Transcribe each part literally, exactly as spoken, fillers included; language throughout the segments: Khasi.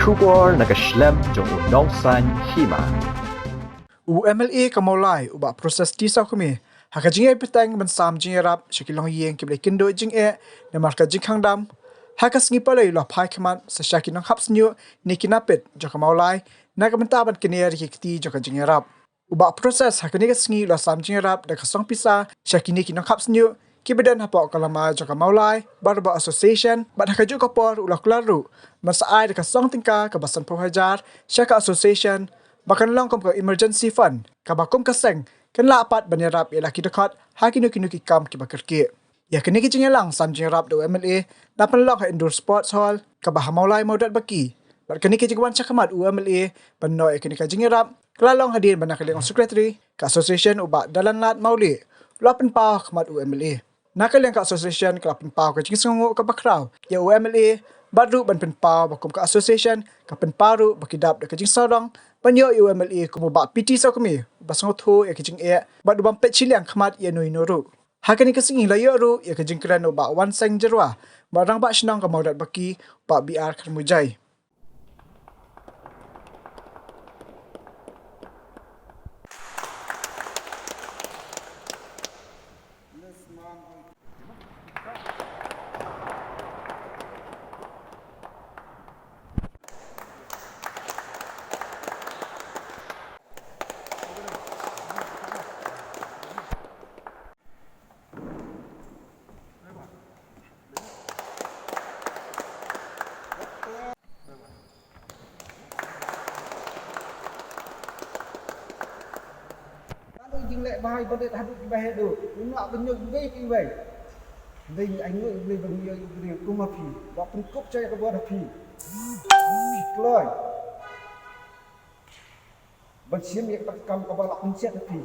Khubor na ka shlem jong u nongsan hima. U M L A ka Mawlai, u Bah Proses T Sawkmie, ha ka jingïaid bteng ban sam jingïarap sha ki longïing kiba la ïakynduh jingeh namar ka jingkhang dam, ha ka sngi Palei u la phai khmat sa sha ki nongkhap shñiuh ne ki napit jong ka Mawlai na ka bynta ban kner ïa ki kti jong ka jingïarap. U Bah Proses ha kane ka sngi u la sam jingïarap da ka song pisa sha kine ki nongkhap shñiuh kiba don hapoh ka lama jong ka Mawlai Barber Association, bad ha kajuh ka por u la kular ruh ban sa ai da ka song tyngka kaba sanphew hajar sha ka association, ba kan long kum ka emergency fund, kaba kum ka seng kan lah pat ban ïarap ïa la ki dkhot ha kino kino ki kam kiba kyrkieh. Ïa kane ka jingïalang sam jingïarap da u M L A la pynlong ha Indoor Sports Hall kaba ha Mawlai Mawdatbaki. Bad kane ka jingwan shakhmat u M L A ban noh ïa kane ka jingïarap ka la long hadien ba na ka liang u Secretary ka Association, u Bah Dalanlad Mawlieh, u la pynpaw khmat u M L A. Na ka liang ka Association ka la pynpaw ka jingsngewnguh kaba khraw ïa u M L A, bad ruh ban pynpaw ba kum ka Association ka pynpaw ruh ba ki dap da ka jingsarong ban ïoh ïa u M L A kum u Bah P T Sawkmie, uba sngewthuh ïa ka jingeh bad u bym peit shiliang khmat ïa uno uno ruh. Ha kane ka sngi la ïoh ruh ïa ka jingkren u Bah Wanseng Jyrwa, bad Rangbah Shnong ka Mawdatbaki, Bah B R Kharmujai. Haduh jingleh bha iba rit haduh kiba heh duh. Ngim lah ban ïoh iwei pa iwei. Hynrei ngi ainguh ïa U Blei ba ngi ïoh ïa u briew kum ma phi. Ba pynkup sha ïa ka bor ha phi. Phi kloi ban shim ïa kata ka kam kaba la pynshet ha phi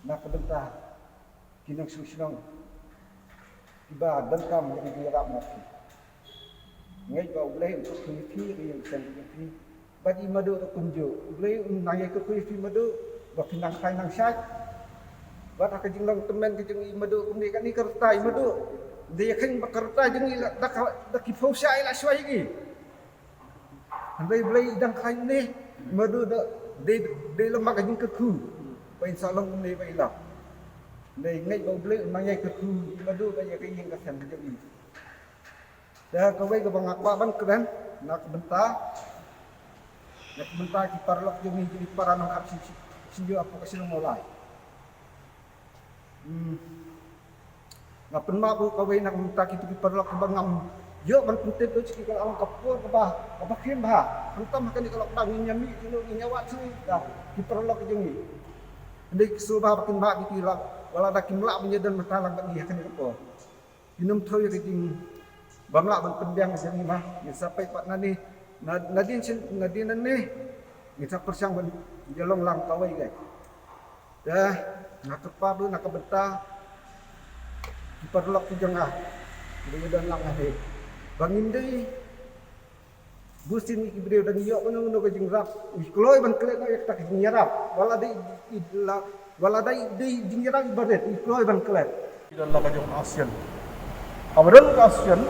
na ka bynta ki nongshong shnong kiba donkam ïa ka jingïarap na phi. Ngeit ba U Blei un kyrkhu ïa phi, ïa ka jingïaseng ïa phi. Bad i Madu ruh kumjuh, U Blei un nang ïa kyrkhu ïa phi Madu, ba phin nang khlaiñ nang shait. Bad ha ka jinglong tymmen ka jong i Madu kumne, kane ka rta i Madu. Dei ïa kane ba ka rta jong i la da ka, da ki phew shai la shuwa ïa ki. Hynrei Blei i dang khlaiñ ne, Madu da, dei, dei lem bad ka jingkyrkhu. Ba in sa long kumne ba i lah. Dei ngeit ba U Blei un nang ïa kyrkhu Madu ba ïa ka ïing ka sem ka jong i. Te kawei kaba nga kwah ban kren na ka bynta, na ka bynta ki paralok jong ngi, ki para nongkhap shi, shi, shnong hapoh ka shnong Mawlai. Hmm. Nga pynmap ruh kawei na ka bynta kito ki paralok kiba ngam ïoh ban pyntip ruh sha ki, ka la long ka por kaba, kaba khim bha. Khamtam ha kane ka lockdown ngin ïa mih shuh, ngin ïa wad shuh da ki paralok jong ngi. Hynrei ki sngewbha ba kin map ïa ki, la, wat la da kim lah ban ïadon bynta lang bad ngi ha kane ka por. Ngin ym thew ïa ka jingbymlah ban pynbiang ka jong ngi ma, ngin sa peit pat nangne, na, nadien shen, nadien nangne, ngin sa pyrshang ban ïalong lang kawei kawei. Te nga kyrpad ruh na ka bynta ki paralok ki jong nga, kiba ïadon lang hangne, ba ngin dei Bun sien ngi ki briew da ngi ïoh kano kano ka jingïarap, ngi kloi ban klet noh ïa kata ka jingïarap. Wat la dei, i, la, wat la dei, dei jingïarap iba rit, ngi kloi ban klet. Ki don la ka jong ASEAN. Haba don ka ASEAN,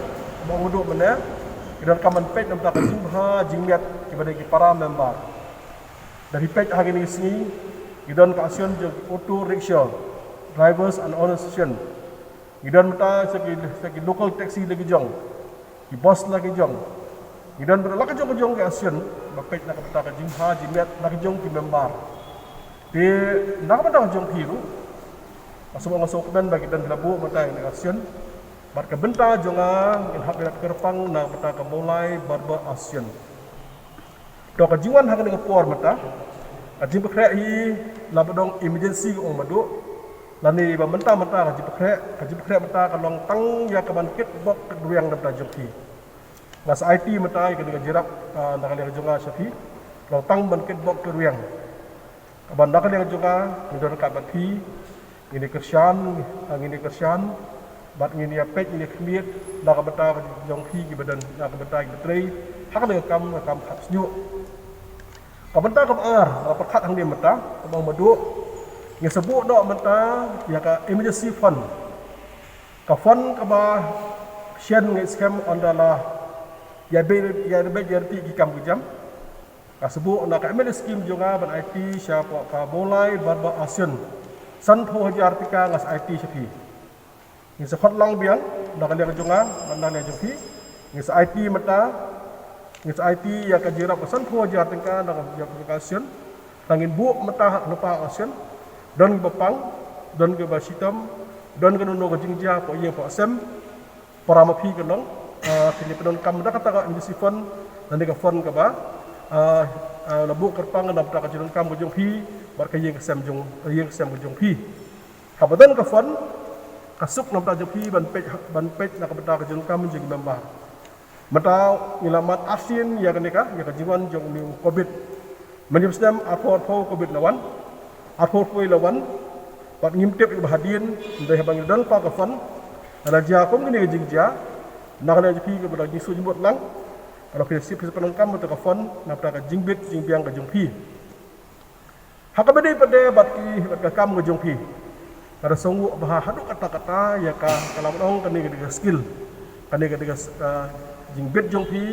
ba u duk mynne, ki donkam ban peit na bynta ka jingbha jingmiat kiba dei ki para member. Da phi peit ha kine ki sngi, ki don ka ASEAN jong Auto Rickshaw Drivers and Owners Association. Ngi don mynta sa ki, sa ki local taxi la ki jong, ki bus la ki jong. Ngi don mynta la ka jong ka jong ka ASEAN, ba peit na ka bynta ka jingbha jingmiat na ka jong ki member. Te na ka bynta ka jong phi ruh, nga sngewbha nga sngewkmen ba ki don ki la buh mynta ïa ka ASEAN. Bad ka bynta jong nga ngin hap ïa ka kyrpang na ka bynta ka Mawlai Barber ASEAN. To ka jingwan ha kane ka por mynta, ka jingpynkhreh hi la ba dang emergency ka ong Madu. Lane ba mynta mynta ka jingpynkhreh, ka jingpynkhreh mynta ka long tang ïa ka ban kitbok kitrwiang na bynta jong phi. Nga sa aiti mynta ïa kane ka jingïarap, ah, na ka liang jong nga sha phi. Long tang ban kitbok kitrwiang. Kaba na ka liang jong nga, ngi don ryngkat bad phi, ngin ïa kyrshan, ah, ngin ïa kyrshan, bad ngin ïa peit, ngin ïa khmih, na ka bynta ka jong phi kiba don, na ka bynta kiba trei ha kane ka kam, ka kam khap shñiuh. Ka bynta kaba ar, nga pyrkhat hangne mynta, kaba ong Madu, ngin sa buh noh mynta ïa ka emergency fund. Ka fund kaba shen ngi skhem ynda la Ïa beit ïa beit ïa riti ki kam ki jam. Nga sngewbha na ka M L A scheme jong nga ban aiti sha ka Mawlai Barba Asian. Sanphew hajar tyngka nga sa aiti sha phi. Ngi sa khot lang biang na ka liang jong nga bad na ka liang jong phi. Ngi sa aiti mynta, ngi sa aiti ïa ka jingïarap ka sanphew hajar tyngka na ka liang jong ka Asian. Tang ngin buh mynta ha ka lypa Asian. Don kiba pang, don kiba shitom, don kano kano ka jingjia hapoh ïing hapoh sem. Para ma phi ka long, ah, kine pyndonkam da kata ka emergency fund, lane ka fund kaba, ah, ah, la buh kyrpang na bynta ka jingdonkam ka jong phi bad ka ïing ka sem jong, ka ïing ka sem ka jong phi. Haba don ka fund, ka suk na bynta jong phi ban peit, ban peit na ka bynta ka jingdonkam jong ki member. Mynta ngi la mad arsien ïa kane ka, ïa ka jingwan jong une u covid. Mynta snem arphew arphew covid la wan, arphew arphew la wan. Bad ngim tip ïa ba hadien, hynrei haba ngi don pa ka fund, la jia kum kine ki jingjia. Na ka liang jong phi kaba la jingsngewbha lang, ka la phi sip phi pyndonkam bad ka fund na bynta ka jingbit jingbiang ka jong phi. Ha kaba dei pat de bad ki, bad ka kam ka jong phi. Ka da sngewbha haduh katta katta ïa ka, ka lam ong kane ka dei ka skill. Kane ka dei ka, ah, jingbit jong phi,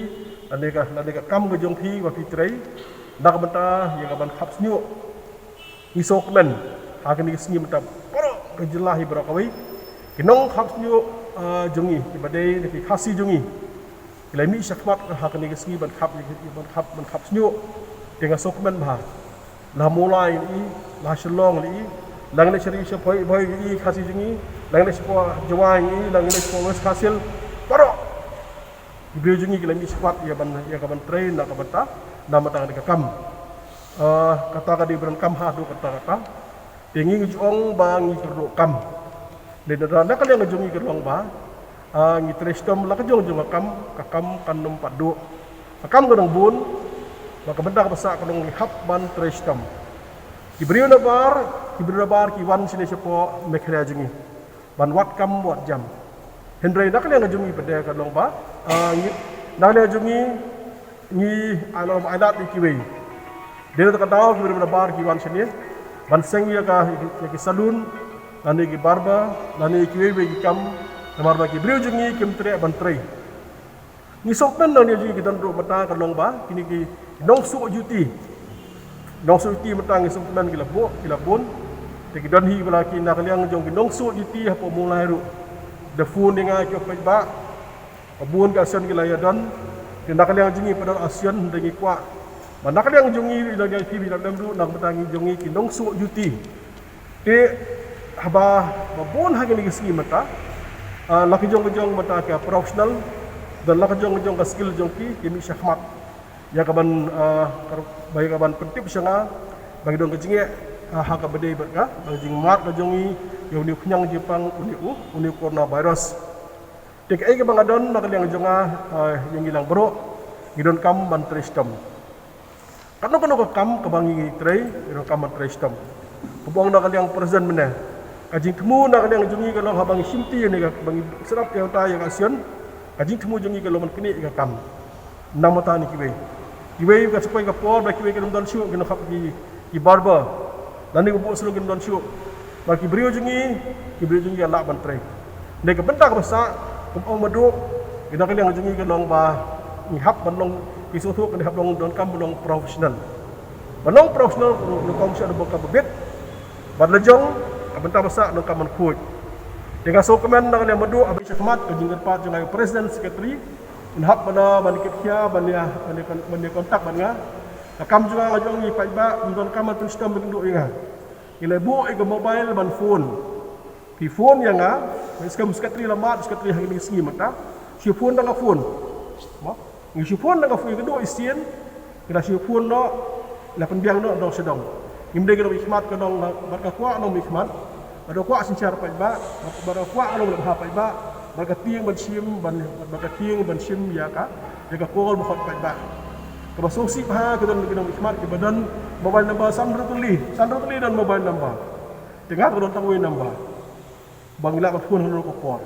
kane ka, kane ka kam ka jong phi ba phi trei. Na ka bynta ïa ka ban khap shñiuh. Ngi sngewkmen ha kane ka sngi mynta baroh ka jylla hi baroh kawei. Ki nongkhap shñiuh, ah, jong ngi, kiba dei ki Khasi jong ngi. Ki la mih shakhmat ha kane ka sngi ban khap, ban khap, ban khap shñiuh. Te nga sngewkmen bha. La ha Mawlai ngi i, la ha Shillong ngi i, la ngi leit sha ri sha Bhoi, Bhoi ngi i Khasi jong ngi, la ngi leit sha Jowai ngi i, la ngi leit sha West Khasi Hills. Baroh ki briew jong ngi ki la mih shakhmat ïa ban, ïa ka ban trei na ka bynta, na ka bynta kane ka kam. Ah, kata ka dei ba donkam haduh katta katta. Te ngi ju ong ba ngi kyrduh kam. Dei na, na ka liang jong ngi ka long ba, ah, ngi trei shitom la ka jong jong ka kam, ka kam kan ym pat duh. Ka kam ka dang bun, ba ka bynta kaba sah ka long ngi hap ban trei shitom. Ki briew nabar, ki briew nabar ki wan shane shapoh Meghalaya jong ngi ban wad kam wad jam. Hynrei na ka liang jong ngi pat de ka long ba, ah, ngi, na ka liang jong ngi, ngi, ah, long ba ai lad ïa kiwei. Dei na ka daw ki briew nabar ki wan shane ban seng ïa ka, ïa ki saloon, lane ki barber, lane kiwei wei ki kam, namar ba ki briew jong ngi kim treh ban trei. Ngi sngewkmen na ka liang jong ngi ki don ruh mynta ka long ba kine ki nongsuh juti. Nongsuh juti mynta ngi sngewkmen ki la buh, ki la bun. Te ki don hi ba la ki na ka liang jong ki nongsuh juti hapoh Mawlai ruh. Da phone ïa nga ki ong paidbah, ka bun ka Asian ki la ïa don. Te na ka liang jong ngi pat don Asian, da ngi kwah ba na ka liang jong ngi, ïa ngi phi ba ïa lem ruh, na ka bynta ngi jong ngi ki nongsuh juti. Te haba, ba bun ha kine ki sngi mynta, ah, la ka jong ka jong mynta ka professional, da la ka jong ka jong ka skill jong ki, ki mih shakhmat. Ïa ka ban, ah, kar-, ba ïa ka ban pyntip sha nga ba ngi don ka jingeh, ah, ha kaba dei bad ka, ba ka jingmad ka jong ngi ïa une u khñiang jingpang, une u, une u coronavirus. Te kaei kaba nga don na ka liang jong nga, ah, ïa ngi lang baroh, ngi donkam ban trei shitom. Kano kano ka kam kaba ngi trei, ngi donkam ban trei shitom. Kaba ong na ka liang president mynne, ka jingthmu na ka liang jong ngi ka long haba ngi shimti ïa ne ka, ba ngi set up ïa uta ïa ka Asian, ka jingthmu jong ngi ka long ban knieh ïa ka kam. Namar kata ne kiwei, kiwei ka sa poi ka por ba kiwei kim don shuh ki nongkhap ki, ki barber, lane ki buh salon kim don shuh. Ba ki briew jong ngi, ki briew jong ngi ïa lah ban trei. Dei ka bynta kaba sah, kum ong Madu, ki na ka liang jong ngi ka long ba ngi hap ban long, ki sngewthuh ka ngi hap long, donkam ban long professional. Ban long professional, donkam sha, donkam ba bit. Bad la jong ka bynta ba sah, donkam ban khuid. Te nga sngewkmen na ka liang Madu, haba shakhmat ka jingkyrpad jong nga ïa u president, secretary, un hap ban, ban kit khia, ban ïa, ban ïa kon-, ban ïa contact bad nga. Ka kam jong nga, nga jong ngi paidbah, ym donkam ban pynshitoi ban kynduh ïa nga. Ngi la buh ïa ka mobile ban phone. Phi phone ïa nga, ba skem secretary la mad, secretary ha kine ki sngi mynta. Shu phone da nga phone. Mo? Ngi shu phone da nga phone, ka duh isien. Ngi la shu phone noh, la pynbiang noh dong sha dong. Ngim dei ka nongmihkhmat ka nong, bad ka kwah nongmihkhmat. Bad ka kwah synshar paidbah, bad ka kwah nongmihkhmat paidbah. Bad ka tieng ban shim, ban, bad ka tieng ban shim ïa ka, ïa ka call ba khot paidbah. Kaba sngewsih bha ka don ka nongmihkhmat kiba don mobile number san hynriew tylli, san hynriew tylli don mobile number. Te nga ka don tang wei number ba ngi lah ban phone ha kano ka por.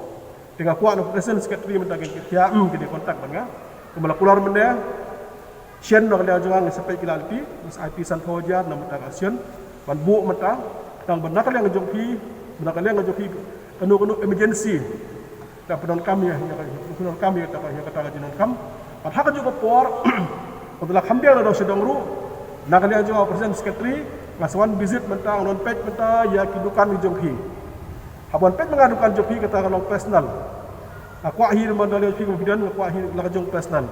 Te nga kwah na u president, secretary mynta kin kit khia, hm, kin ïa contact bad nga. Kumba la kular mynne, shen na ka liang jong nga ngi sa peit ki la lynti, ngi sa aiti sanphew hajar na mynta ka Asian ban buh mynta, tang ba na ka liang jong phi, ba na ka liang jong phi, kano kano emergency, da pyndonkam ïa, ïa ka, pyndonkam ïa kata, ïa kata ka jingdonkam. Bad ha kajuh ka por, ka la kham biang na dong sha dong ruh, na ka liang jong nga u president secretary, nga sa wan visit mynta, ngan wan peit mynta ïa ki dukan ki jong phi. Haba wan peit ma nga dukan jong phi kata ka long personal. Nga kwah hi, na ka liang jong phi, nga kwah hi la ka jong personal.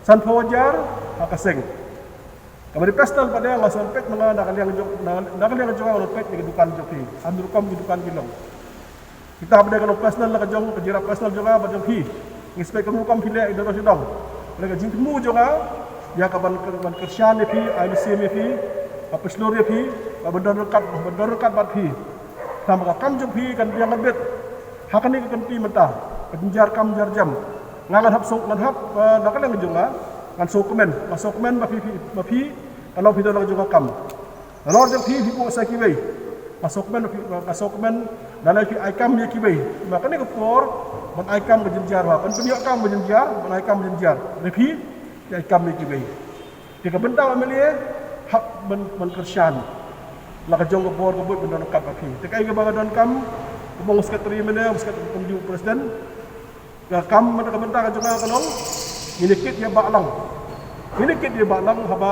Sanphew hajar ha ka seng. Kaba dei personal pat de, nga sa wan peit ma nga na ka liang jong, na, na ka liang jong nga, ngan wan peit ïa ki dukan jong phi. Hynrei rukom ki dukan ki long. Kita pat de ka long personal la ka jong, ka jingïarap personal jong nga bad jong phi. Ngi expect ka rukom phi leh ïa ka dong sha dong. Leh ka jingthmu jong nga ïa ka ban, ban kyrshan ïa phi, ai mynsiem ïa phi, ban pynshlur ïa phi, ban don ryngkat, ban don ryngkat bad phi. Namar ka kam jong phi kan biang ka bit. Ha kane ka kynti mynta, ka jynjar kam jynjar jam. Nga ngan hap sngewkmen, ngan hap, eh, na ka liang jong nga, ngan sngewkmen, ngan sngewkmen ba phi, phi, ba phi, ka long phi don la ka jong ka kam. Nalor jong phi, phi buh sa kiwei. Nga sngewkmen, nga sngewkmen, lada phi ai kam ïa kiwei. Ba kane ka por ban ai kam ka jynjar, ba ban pynïoh kam ka jynjar, ban ai kam ka jynjar. Lada phi, phi ai kam ïa kiwei. Te ka bynta u M L A, hap ban, ban kyrshan. La ka jong ka bor ka buit ban don ryngkat bad phi. Te kaei kaba nga donkam, kumba ong u secretary mynne, ong u secretary kumjuh u president. Ka kam mynta, ka bynta ka jong nga ka long, ngin ïa kit ïa bah lang. Ngin ïa kit ïa bah lang haba,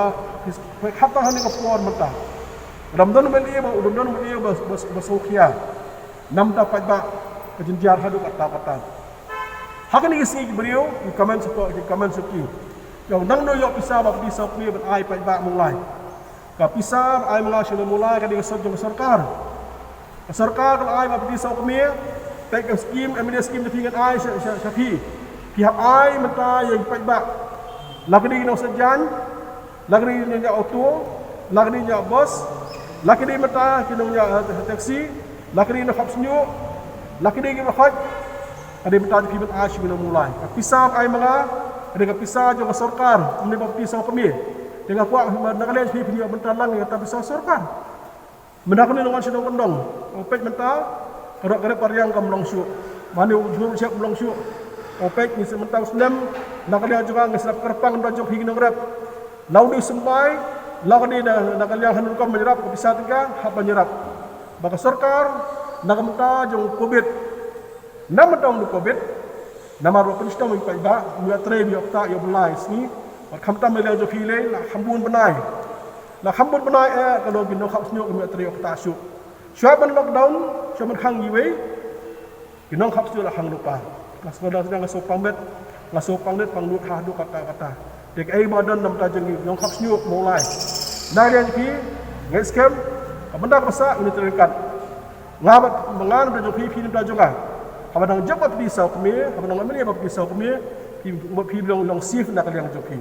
hap ha kane ka por mynta. Ym don u M L A ba, ym don u M L A ba, ba, ba sngewkhia. Namar ta paidbah ka jynjar haduh katta katta. Ha kine ki sngi ki briew ki comment sha, ki comment sha ki. Ïa u nangno ïoh pisa ba phi saw kmie ban ai paidbah Mawlai. Ka pisa ba ai ma nga sha Mawlai ka dei ka sot jong ka sorkar. Ka sorkar ka la ai ba phi saw kmie. Peit ka skim, M L A skim da phi ngan ai sha, sha, sha phi. Phi hap ai mynta ïa ki paidbah. La ka dei ki nongshah jaiñ, la ka dei ki nongñiah auto, la ka dei ki nongñiah bus, la ka dei mynta ki nongñiah, eh, taxi, la ka dei ki nongkhap shñiuh, la ka dei ki nongkhot. Ka dei mynta phi ban ai sha ki nong Mawlai. Ka pisa ba ai ma nga ka dei ka pisa jong ka sorkar, ym dei ba phi saw kmie. Te nga kwah na ka liang phi, phin ïoh bynta lang ïa kata pisa sorkar. Mynta kane ngan wan sha dong kyndong. Ong peit mynta, ka rok ka rep ka riang kam long shuh. Mane u jhur u shep um long shuh. Ong peit ngi shu mynta u snem, na ka liang jong nga ngi shu dap kyrpang da jong phi ki nongrep. La u dei u symbai, la ka dei na, na ka liang hynrei rukom ban ïarap, ka pisa tyngka, hap ban ïarap. Ba ka sorkar, na ka bynta jong u covid. Namar ba don u covid, namar ba pynshitom ïa ki paidbah, ym ïoh trei, ym ïoh ktah, ïoh bylla ïa sngi, bad khamtam ïa la jong phi lei, la kham bun bnai. La kham bun bnai eh, ka long ki nongkhap shñiuh kim ïoh trei ïoh ktah shuh. Shuwa ban lockdown, shuwa ban khang iwei, ki nongkhap shñiuh la khang lypa. Nga sngewdang sdang nga sngewpang met, nga sngewpang net pang lut haduh katta katta. Te kaei ba don namar ta jong ki nongkhap shñiuh Mawlai. Na liang phi, ngi skhem, ka bynta ka basa, ngin trei ryngkat. Nga bad, nga namar ta jong phi, phi namar ta jong nga. Haba dang jop ba phi saw kmie, haba dang M L A ba phi saw kmie, phi, phi long, long safe na ka liang jong phi.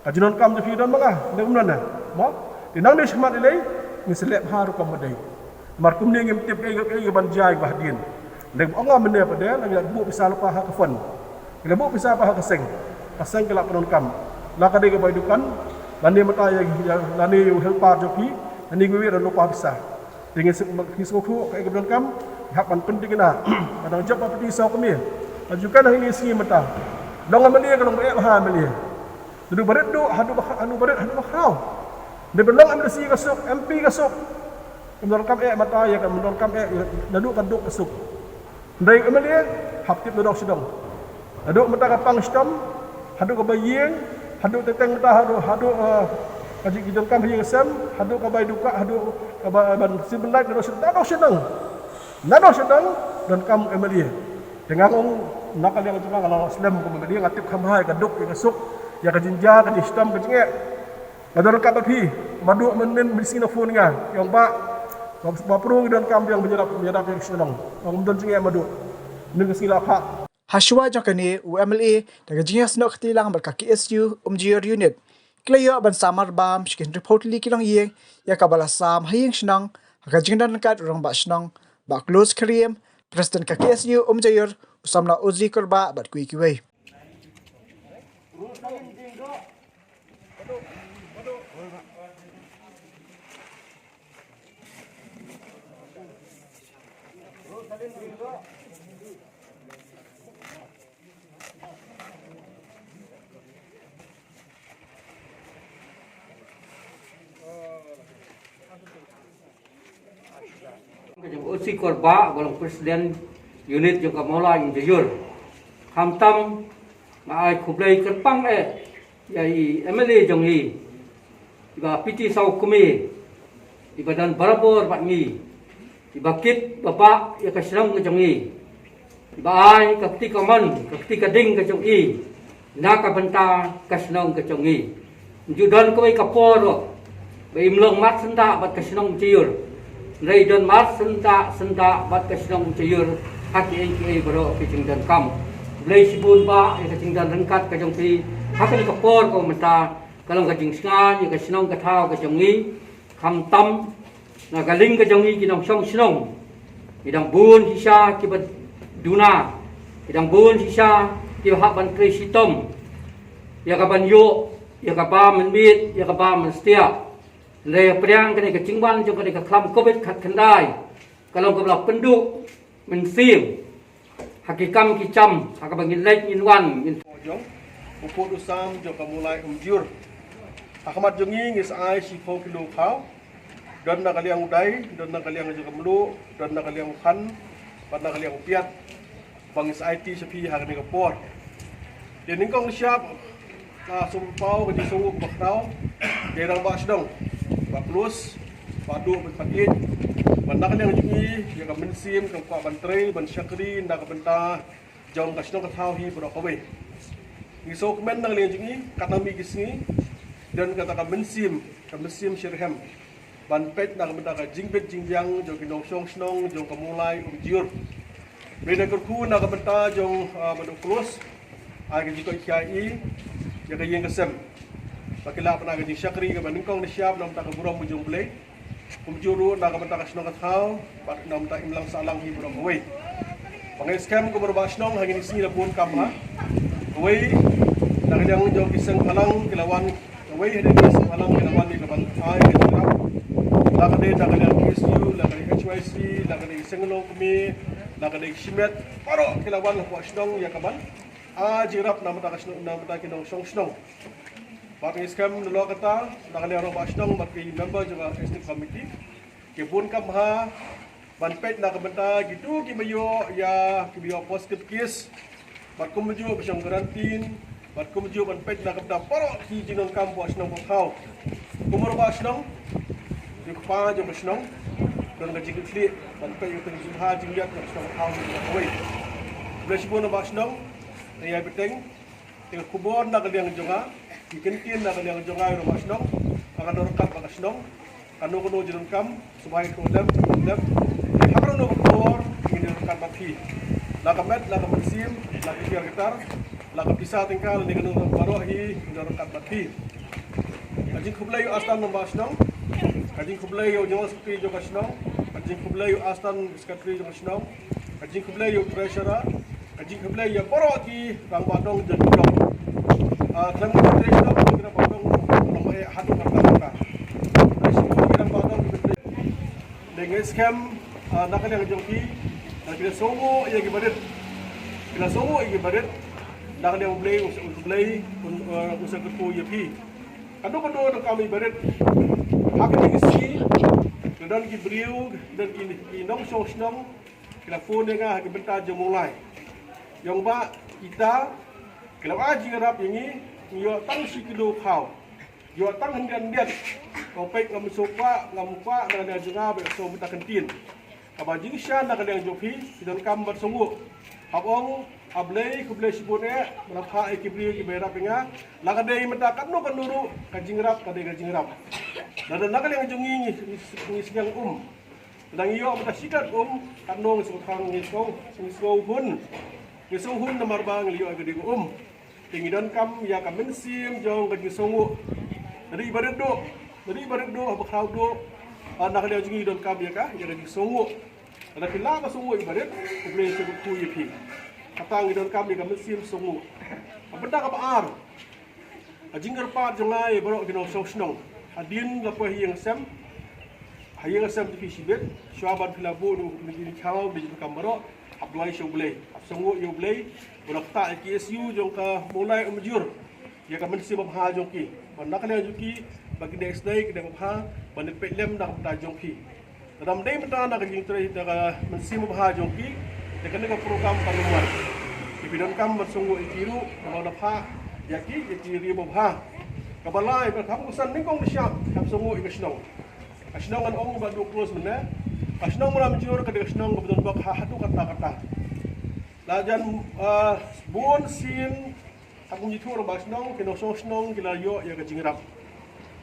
Ka jingdonkam jong phi don ma nga, ne kumno ne? Mo? Te nangne shakhmat lei, ngin sa leh bha rukom ba dei. Namar kumne ngim tip kaei, kaei ban jia ïa ka ba hadien. Dei ba ong nga mynne pat de, la ngi la buh pisa lypa ha ka fund. Ngi la buh pisa lypa ha ka seng. Ka seng ka la pyndonkam. La ka dei ka bai dukan, lane mynta ïa, ïa, lane ïa u helper jong phi, lane kiwei ruh lypa pisa. Te ngi sngewthuh, ngi sngewthuh kaei kaba donkam, hap ban pynthikna. Ba dang jop ba phi saw kmie. Ka jingkren ha kine ki sngi mynta. Long M L A ka long ba eh bha M L A. Naduh ba rit duh, haduh ba, haduh ba rit, haduh ba khraw. Naduh ba long M D C ka suk, M P ka suk. Kam donkam eh mynta ïa ka, kam donkam eh, naduh ka duk ka suk. Hynrei M L A hap tip na dong sha dong. Haduh mynta ka pang shitom, haduh ka bai ïing, haduh teng teng mynta haduh, haduh, eh, ka jingdonkam ha ïing ha sem, haduh ka bai duka, haduh ka bai ban sim light na dong sha dong, na dong sha dong, na dong sha dong, donkam M L A. Te nga ong na ka liang jong nga, nga la slem kum M L A, nga tip kham bha ïa ka duk ïa ka suk, ïa ka jingjia, ka jingshitom, ka jingeh. Nga don ryngkat bad phi, Maduh mynnin mynsngi na phone nga, ong Bah, Bah Pru ngi donkam biang ban ïarap, ïarap ïa ka shnong. Ong ym don jingeh Maduh. Mynnin ka sngi la phah. Hashuwa jong kane u M L A da ka jingïasnoh kti lang bad ka K S U Umjaiur Unit, ki la ïoh ban samar bam sha ki hynriewphew tylli ki longïing ïa kaba la sam ha ïing shnong ha ka jingdon ryngkat u Rangbah Shnong Bah Klose Khyriem, President ka K S U Umjaiur, u Samla Ozri Kurbah bad kiwei kiwei. Ka jong O C Kurbah, ba long president unit jong ka Mawlai Umjaiur. Khamtam Nga ai khublei kyrpang eh ïa i M L A jong ngi, i Bah P T Sawkmie, i ba don barabor bad ngi, i ba kit ba bah ïa ka shnong ka jong ngi, i ba ai ka kti kamon, ka kti kading ka jong i na ka bynta ka shnong ka jong ngi. Ym ju don kawei ka por ruh ba im long mat syndah bad ka shnong Umjaiur. Hynrei don mat syndah syndah bad ka shnong Umjaiur ha kiei kiei baroh ki jingdonkam. Khublei shibun bah ïa ka jingdon ryngkat ka jong phi ha kane ka por kaba mynta, ka long ka jingsngain ïa ka shnong ka thaw ka jong ngi, khamtam na ka liang ka jong ngi ki nongshong shnong. Ki dang bun shisha kiba duna, ki dang bun shisha kiba hap ban trei shitom ïa ka ban ïoh ïa kaba mynmiet, ïa kaba mynstiah. Hynrei hapdeng kane ka jingwan jong kane ka khlam Covid khatkhyndai, ka long kaba la pynduh mynsiem ha ki kam ki jam ha kaba ngin leit ngin wan ngin. Jong u pud u sam jong ka Mawlai Umjaiur. Ha khmat jong ngi ngi sa ai shiphew kilo khaw. Don na ka liang u Dai, don na ka liang jong ka Mluh, don na ka liang u Khan, bad na ka liang u Piat. Ba ngi sa aiti sha phi ha kane ka por. Te nyngkong nyngshap, nga sngewbha ka jingsngewnguh kaba khraw ïa i Rangbah Shnong Bah Klus, Bah Duh Bah Pait, bad na ka liang jong ngi ïa ka mynsiem kaba kwah ban trei ban shakri na ka bynta jong ka shnong ka thaw hi baroh kawei. Ngi sngewkmen na ka liang jong ngi, katba mih ki sngi, don kata ka mynsiem, ka mynsiem shitrhem ban peit na ka bynta ka jingbit jingbiang jong ki nongshong shnong jong ka Mawlai Umjaiur. Bad ngi kyrkhu na ka bynta jong, ah, Bah Duh Klus, ai ka jingkoit khia ïa ka ïing ka sem, ba ki lah ban ai ka jingshakri kaba nyngkong nyngshap na ka bynta ka burom ka jong U Blei, kumjuh ruh na ka bynta ka shnong ka thaw bad na ka bynta imlang sahlang hi baroh kawei. Ba ngi skhem kum u rangbah shnong ha kine ki sngi la bun kam bha. Kawei na ka liang jong ki seng bhalang ki la wan, kawei hadien ki seng bhalang ki la wan ïa ka ban ai ka jingrap. La ka dei na ka liang K S U, la ka dei H Y C, la ka dei Seng Longkmie, la ka dei Shimet, baroh ki la wan hapoh shnong ïa ka ban ai jingrap na ka bynta ka shnong, na ka bynta ki nongshong shnong. Bad ngi skhem nalor kata na ka liang rangbah shnong bad ki member jong ka executive committee ki bun kam bha ban peit na ka bynta kito kiba ïoh ïa, kiba ïoh positive case, bad kumjuh ba shong quarantine, bad kumjuh ban peit na ka bynta baroh ki jingdonkam hapoh shnong hapoh thaw. Kum u rangbah shnong, u kpa jong ka shnong, don ka jingkitkhlieh ban peit ïa ka jingbha jingmiat jong ka shnong hapoh thaw jong ngi kawei. Khublei shibun rangbah shnong, ïa bteng. Te ka khubor na ka liang jong nga, ki kyntien na ka liang jong nga ïa u rangbah shnong, kaba don ryngkat bad ka shnong. Kano kano jingdonkam, sngewbha ïathuh lem, ïathuh lem. Ha kano kano ka por ngin ïa ryngkat bad phi. La ka met, la ka mynsiem, la ki tiar ki tar, la ka pisa tyngka, la ne kano kano baroh hi ngin ïa ryngkat bad phi. Ka jingkhublei ïa u Assistant Rangbah Shnong, ka jingkhublei ïa u General Secretary jong ka shnong, ka jingkhublei ïa u Assistant Secretary jong ka shnong, ka jingkhublei ïa u Treasurer, ka jingkhublei ïa baroh ki rangbah dong jong ki dong. Ah, khlem ka Treasurer, ki rangbah dong, rangbah eh haduh ka rangbah ka. Khublei shibun ki rangbah dong, ki rangbah dong. Te ngi skhem, ah, na ka liang jong ki, ah, ki la sngewnguh ïa ki barit. Ki la sngewnguh ïa ki barit. Na ka liang U Blei, U Blei un, ah, un sa kyrkhu ïa phi. Kano kano donkam ïa ki barit. Ha kine ki sngi, ki don ki briew, ki don ki, ki nongshong shnong, ki la phone ïa nga ha ki bynta jong u Mawlai. Ïa u Bah, ita, ki la ai jingrap ïa ngi, ngi ïoh tang shi kilo khaw. Ïoh tang hynrei hynrei. Ko peit ngam sngewkwah, ngam kwah na ka liang jong nga ba ïoh sngewbha ka ktien. Kaba jingshisha na ka liang jong phi, phi donkam ban sngewnguh. Hap ong, A Blei, khublei shibun eh, ba la phah ïa ki briew kiba ïarap ïa nga. La ka dei mynta katno katno ruh, ka jingrap, ka dei ka jingrap. Lada na ka liang jong ngi, ngi, ngi, ngi sngewthuh um. Lada ngi ïoh mynta shi kat um, katno ngi sngewthuh, ngi sngew, ngi sngew hun. Ngi sngew hun namar ba ngi la ïoh ïa ka ding um. Te ngi donkam ïa ka mynsiem jong ka jingsngewnguh. Lada i barit duh, lada i barit duh, haba khraw duh, ah, na ka liang jong ngi donkam ïa ka, ïa ka jingsngewnguh. Lada phi lah ban sngewnguh i barit, U Blei un sa kyrkhu ïa phi. Kata ngi donkam ïa ka mynsiem sngewnguh. Ka bynta kaba ar, ka jingkyrpad jong nga ïa baroh ki nongshong shnong. Hadien la poi ha ïing ha sem, ha ïing ha sem jong phi shibit, shuwa ban phi la buh ïa u, ïa u, ïa u thaw, ïa u jingdonkam baroh, hap duwai sha U Blei, hap sngewnguh ïa U Blei, ba un ktah ïa ki S U jong ka Mawlai Umjaiur ïa ka mynsiem babha jong ki. Ba na ka liang jong ki, ba kin dei sdei, kin dei babha, ban peit lem na ka bynta jong phi. Lada ym dei mynta na ka jingtrei, na ka mynsiem babha jong ki, te kane ka program kam long wat. Te Ki donkam ban sngewnguh ïa ki ruh, namar ba la phah ïa ki, ïa ki riew babha. Kaba lai, ba kham kongsan nyngkong nyngshap, kham sngewnguh ïa ka shnong. Ka shnong ngan ong ba duk close mynne. Ka shnong Mawlai Mynjur ka dei ka shnong kaba don bok ha haduh katta katta. La jan, ah, bun sien, ha kum jingthoh rangbah shnong, ki nongshong shnong ki la ïoh ïa ka jingïarap.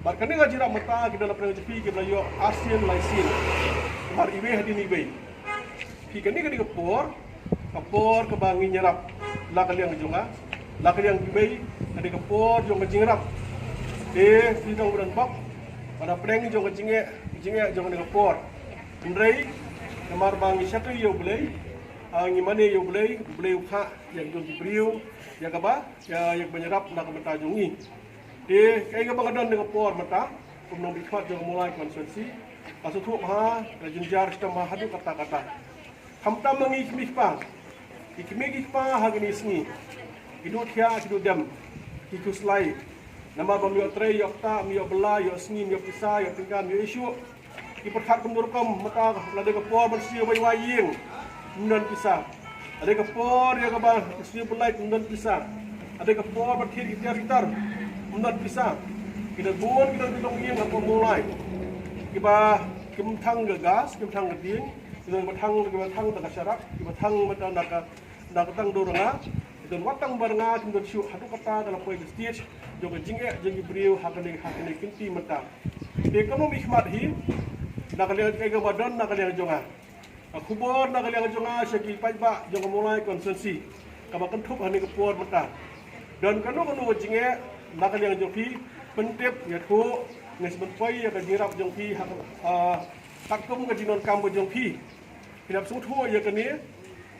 Bad kane ka jingïarap mynta ki don la pdeng jong phi kiba la ïoh arsien laisien. Namar iwei hadien iwei. Phi, kane ka dei ka por, ka por kaba ngin ïarap. La ka liang jong nga, la ka liang kiwei, ka dei ka por jong ka jingïarap. Te phi dang don bok, ba na pdeng jong ka jingeh, jingeh jong kane ka por. Hynrei namar ba ngi shakri ïa U Blei, ah, ngi mane ïa U Blei, U Blei u phah ïa ki jong ki briew ïa kaba, ïa, ïa kaba ïarap na ka bynta jong ngi. Te kaei kaba nga don ha kane ka por mynta kum u nongmihkhmat jong ka Mawlai constituency, ka sngewthuh bha, ka jynjar shitom bha haduh katta katta. Khamtam ma ngi ki kmie ki kpa, ki kmie ki kpa ha kine ki sngi, ki duh thiah ki duh dem, ki khuslai. Namar ba ym ïoh trei ïoh ktah, ym ïoh bylla ïoh sngi, ym ïoh pisa ïoh tyngka, ym ïoh ishuh. Ki pyrkhat kumno rukom mynta, la dei ka por ban siew bai wai ïing, ym don pisa. La dei ka por ïa kaba siew byllait, ym don pisa. La dei ka por ban thied ki tiar ki tar, ym don pisa. Ki don bun, ki don ki longïing hapoh Mawlai, kiba kim thang ka gas, kim thang ka dieng, ki don kiba thang, kiba thang da ka sharak, kiba thang mynta da ka, da ka tang dor nga. Ki don wat tang bar nga, kim don shuh, haduh katta ka la poi ka stage jong ka jingeh jong ki briew ha kane, ha kane ka kynti mynta. Te kumno mihkhmat hi, na ka liang jong nga ba don na ka liang jong nga, ka khubor na ka liang jong nga sha ki paidbah jong ka Mawlai constituency kaba kynthup ha kane ka por mynta. Don kano kano ka jingeh na ka liang jong phi, pyntip ïathuh, ngi sa pynpoi ïa ka jingïarap jong phi ha, ah, katkum ka jingdonkam ka jong phi. Phin hap sngewthuh ïa kane,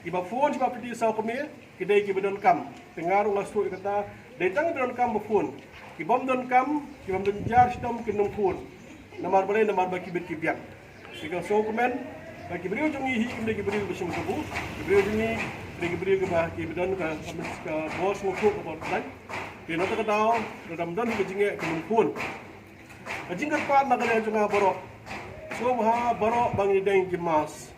kiba phone, kiba pynti saw kmie, ki dei kiba donkam. Te nga ruh nga sngewthuh ïa kata, dei tang kiba donkam ba phone. Ki bym donkam, ki bym don jar shitom kin ym phone. Namar balei? Namar ba ki bit ki biang. Te ka sngewkmen ba ki briew jong ngi hi kim dei ki briew kiba shim kabu. Ki briew jong ngi ki dei ki briew kiba, kiba don ka, ka, ka bor sngewthuh, ka bor khlaiñ. Te na kata ka daw, lada ym don ka jingeh kin ym phone. Ka jingkyrpad na ka liang jong nga baroh, sngewbha baroh ba ngin ïadei ki mask.